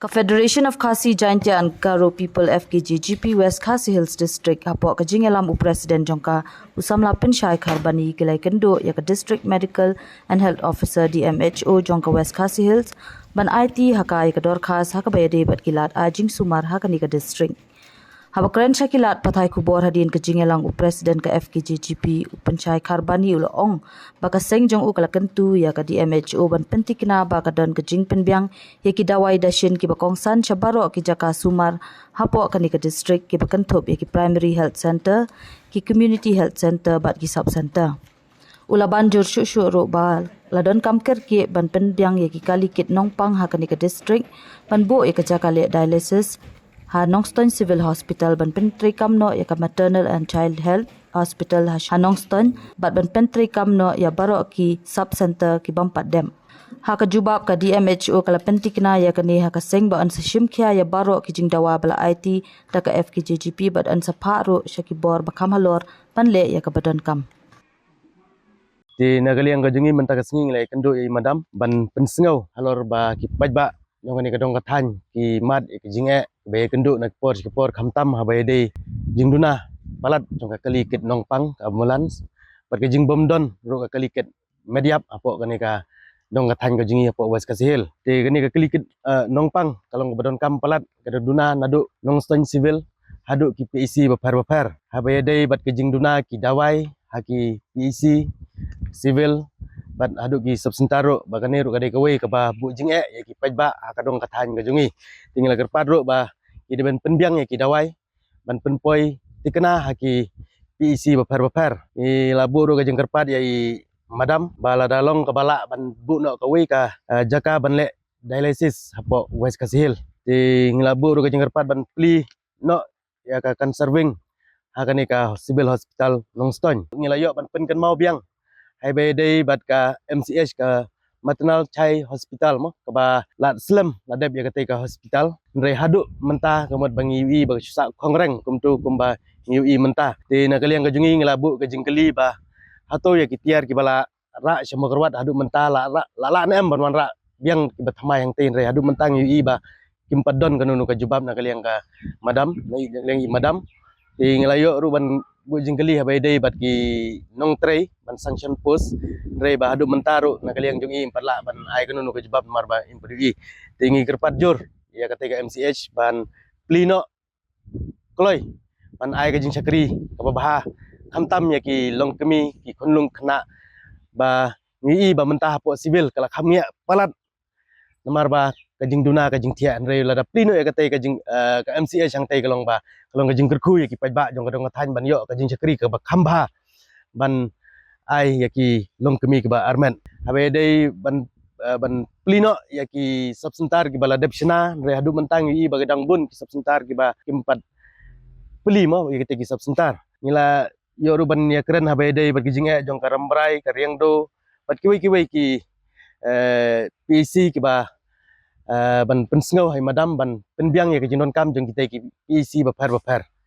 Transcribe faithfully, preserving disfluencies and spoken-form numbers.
Ka Federation of Khasi Jaintia and Garo People, F K J G P, West Khasi Hills District, hapoh ka jingïalam u President jong ka, u Samla Pynshai Kharbani, ki la ïakynduh ïa ka District Medical and Health Officer, D M H O, jong ka West Khasi Hills ban aiti ha ka ïa ka dorkhas ha kaba ïadei bad ki lad ai jingsumar ha kane ka district. Haba kren sha ki lad pathai khubor hadien ka jingïalang u President ka F K J G P, u Pynshai Kharbani, u la ong ba ka seng jong u ka la kyntu ïa ka D M H O ban pyntikna ba ka don ka jingpynbiang ïa ki dawai dashin kiba kongsan sha baroh ki jaka sumar hapoh kane ka district, kiba kynthup ïa ki Primary Health Centre, ki Community Health Centre bad ki Sub Centre. U la ban jur shuh shuh ruh ba la donkam kyrkieh ban pynbiang ïa ki kali kit nongpang ha kane ka district, ban buh ïa ka jaka leh dialysis ha Nongstoiñ Civil Hospital, ban pyntreikam noh ïa ka Maternal and Child Health Hospital ha, ha Nongstoiñ, bad ban pyntreikam noh ïa baroh ki Sub Centre ki bym pat dep. Ha ka jubab, ka D M H O ka la pyntikna ïa kane ha ka seng ba yn sa shim khia ïa baroh ki jingdawa ba la aiti da ka F K J G P bad yn sa phah ruh sha ki bor ba kham halor ban leh ïa kaba donkam. Te na ka liang ka jong ngi mynta ka sngi ngi la ïakynduh ïa i Madam ban pynsngew halor ba ki paidbah jong kane ka dong ka thaiñ ki mad ïa ka jingeh ba ïakynduh na ki por sha ki por, khamtam haba ïadei jingduna palat jong ka kali kit nongpang, ka ambulance, bad ka jingbym don ruh ka kali kit medyap hapoh kane ka dong ka thaiñ ka jong ngi hapoh West Khasi Hills. Te kane ka kali kit, eh, nongpang ka long kaba donkam palat, ka da duna naduh Nongstoiñ Civil haduh ki P H C bapher bapher. Haba ïadei bad ka jingduna ki dawai ha ki P H C Civil bad haduh ki Sub Centre ruh, ba kane ruh ka dei kawei kaba buh jingeh ïa ki paidbah ha ka dong ka thaiñ ka jong ngi. Te ngi la kyrpad ruh ba ki dei ban pynbiang ïa ki dawai ban pynpoi tikna ha ki P H C bapher bapher. Ngi la buh ruh ka jingkyrpad ïa i Madam ba lada long kaba lah ban buh noh kawei ka, eh, jaka ban leh dialysis hapoh West Khasi Hills. Te ngi la buh ruh ka jingkyrpad ban plie noh ïa ka cancer wing ha kane ka Civil Hospital Nongstoiñ. Ngi la ïoh ban pynkynmaw biang haba ïadei bad ka M C H, ka Maternal Child Hospital mo, kaba la slem la dep ïa katei ka hospital. Hynrei haduh mynta ka mut ba ngi ïohi ba ka shu sah khongreng kumto kumba ngi ïohi mynta. Te na ka liang ka jong ngi ngi la buh ka jingkylli ba hato ïa ki tiar kiba la rah sha Mawkyrwat haduh mynta la rah, la lah ne em ban wanrah biang kiba thymmai hangtei, hynrei haduh mynta ngi ïohi ba kim pat don kano kano ka jubab na ka liang ka Madam, na ka liang i Madam. Te ngi la ïoh ruh ban buh jingkylli haba ïadei bad ki nongtrei ban sanction post, hynrei ba haduh mynta ruh na ka liang jong i im pat lah ban ai kano kano ka jubab namar ba im pat ïohi. Te ngi kyrpad jur ïa katei ka M C H ban plie noh kloi ban ai ka jingshakri kaba bha, khamtam ïa ki longkmie, ki khunlung khynnah, ba ngi ïohi ba mynta hapoh Civil ka la kham ngiah palat namar ba ka jingduna ka jingthiah. Hynrei lada plie noh ïa katei ka jing, eh, ka M C H hangtei ka long ba, ka long ka jingkyrkhu ïa ki paidbah jong ka dong ka thaiñ ban ïoh ka jingshakri kaba kham bha ban ai ïa ki longkmie kiba armet. Haba ïadei ban, eh, ban plie noh ïa ki Sub Centre kiba la dep shna, hynrei haduh mynta ngi ïohi ba ka dang bun ki Sub Centre kiba kim pat plie mo ïa kitei ki Sub Centre. Ngi la ïoh ruh ban ïakren haba ïadei bad ki jingeh jong ka Rambrai, ka Riangdo bad kiwei kiwei ki, eh, P H C kiba, eh, ban pynsngew ha i Madam ban pynbiang ïa ka jingdonkam jong kitei ki P H C bapher bapher.